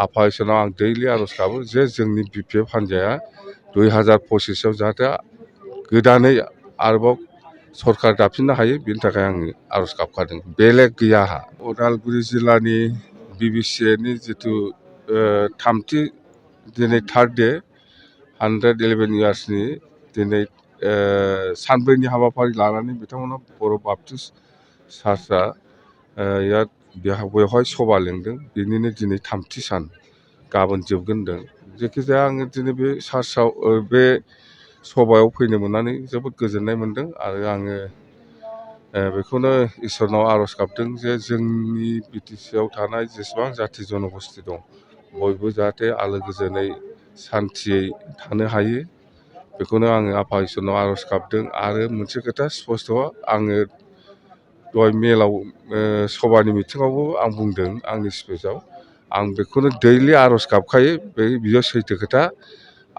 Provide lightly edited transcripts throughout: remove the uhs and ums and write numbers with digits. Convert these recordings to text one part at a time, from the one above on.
आफा इसोरनाव आं दैलि आर'ज गाबो जे जोंनि BPF हान्जाया 2025आव जाहाथे गोदानै आरोबाव सरकार दाफिननो हायो बेनि थाखाय आङो आर'ज गाबखादों, बेलेग गैया आंहा। उदालगुरि जिल्लानि BBCAनि जिथु थामथि दिनै थार्ड डे 111 इयार्सनि दिनै सानब्रैनि हाबाफारि लानानै बिथांमोना बर' बाप्टिस्ट चार्चआ बेवहाय सभा लिंदों। बिनिनो दिनै थामथि सान, गाबोन जोबगोन होनदों। जायखिजाया आङो दिनै बे चार्चआव बे सभायाव फैनो मोननानै जोबोद गोजोननाय मोनदों आरो आङो बेखौनो इसोरनाव आर'ज गाबदों जे जोंनि BTCआव थानाय जेसेबां जाथि जन'गस्ति दं बयबो जाहाथे आलो गोजोनै सान्थियै थानो हायो, बेखौनो आङो आफा इसोरनाव आर'ज गाबदों। आरो मोनसे खोथा स्पस्त' आङो दहाय मेलाव सभानि मिटिङावबो आं बुंदों आंनि स्पिचआव, आं बेखौनो दैलि आर'ज गाबखायो, बियो सैथो खोथा।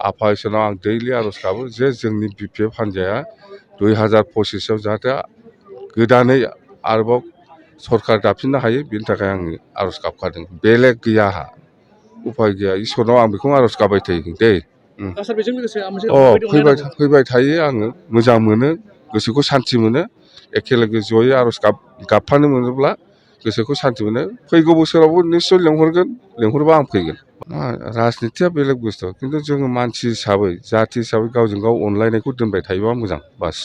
आफा इसोरनाव आं दैलि आर'ज गाबो जे जोंनि BPF हान्जाया 2025आव जाहाथे गोदानै आरोबाव सरकार दाफिननो हायो बेनि थाखाय आङो आर'ज गाबखादों, बेलेग गैया आंहा, उफाय गैया। इसोरनाव आं बेखौनो आर'ज गाबबाय थायो दे। फैबाय थायो आङो, मोजां मोनो, गोसोखौ सान्थि मोनो। एखेलगे जयै आर'ज गाबफानो मोनोब्ला गोसोखौ सान्थि मोनो। फैगौ बोसोरावबो निस्सय लेंहरबा आं फैगोन। राजनितिया बेलेग बुस्थु, खिन्थु जोङो मानसि हिसाबै, जाथि हिसाबै गावजों गाव अनलायनायखौ दोनबाय थायोबा मोजां, बास।